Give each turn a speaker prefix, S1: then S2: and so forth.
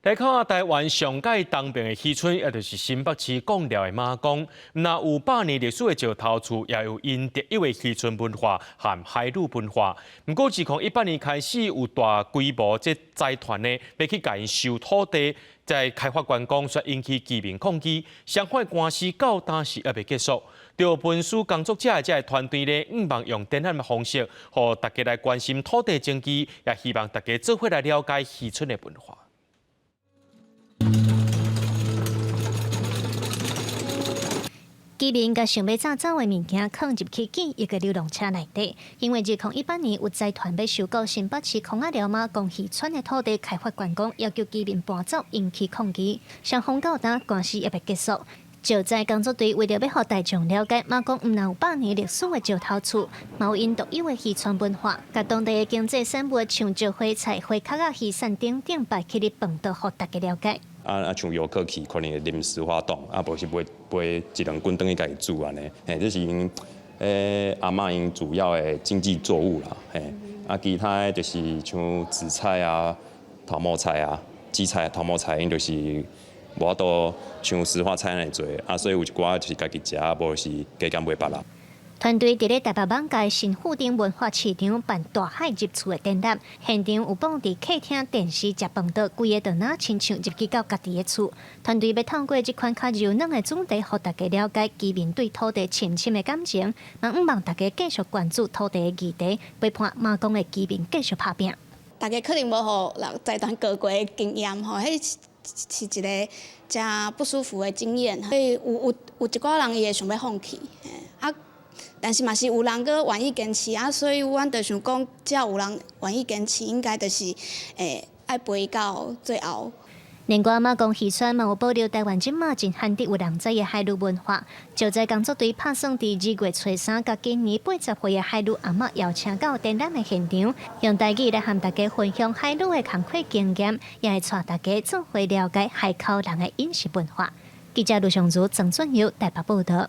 S1: 來看台灣上蓋東爿的漁村，也就是新北市貢寮的馬公，毋但有百年歷史的石頭厝，也有𪜶特有的漁村文化和海女文化。毋過，自從18年開始有大規模這財團呢，欲去共𪜶收土地，再開發觀光，煞引起居民抗議。雙方的官司到今時猶未結束。著文史工作者的這个團隊呢，向望用展覽的方式，予大家來關心土地爭議，也希望大家做伙來了解漁村的文化。
S2: 居民共想欲炸走的物件囥入去記憶的流浪車內底，因為2018年有財團欲收購新北市空仔寮馬公漁村的土地開發觀光，要求居民搬走，引起抗議。雙方到今官司猶未結束。石材工作隊為著欲予大眾了解馬公毋但有百年歷史的石頭厝，嘛有𪜶獨有的漁村文化，共當地的經濟產物像石花菜、花殼仔、魚鱔等等擺起佇飯桌，予大家了解。
S3: 啊啊，像遊客去可能會臨時發動，啊無是買買一兩斤轉去家己煮按呢，嘿，這是𪜶阿嬤𪜶主要的經濟作物啦，嘿，啊其他的就是像紫菜啊、頭毛菜啊、紫菜、頭毛菜，𪜶就是無法度像時花菜按呢做，啊所以有一寡就是家己食，無是加減賣別人。
S2: 團隊佇咧台北艋舺新富町文化市場辦大海入厝的展覽，現場有布置客廳、電視、食飯桌，規个就若親像入去到家己的厝。團隊欲透過這款較柔軟的主題，予大家了解居民對土地深深的感情，嘛向望大家繼續關注土地的議題，陪伴馬公的居民繼續拍拚。
S4: 大家可能無予人財團告過的經驗吼，彼是一个誠不舒服的經驗，所以有一寡人伊會想欲放棄，啊。但是嘛是有人閣願意堅持啊，所以阮就想講，只要有人願意堅持，應該就是會愛陪到最後。
S2: 另外，馬公漁村嘛有保留台灣這馬真罕得有人知的海女文化。石材工作隊拍算佇2月初三佮今年80歲的海女阿嬤邀請到展覽的現場，用台語來和大家分享海女的工課經驗，也會帶大家做伙了解海口人的飲食文化。記者盧尚如、曾俊友台北報導。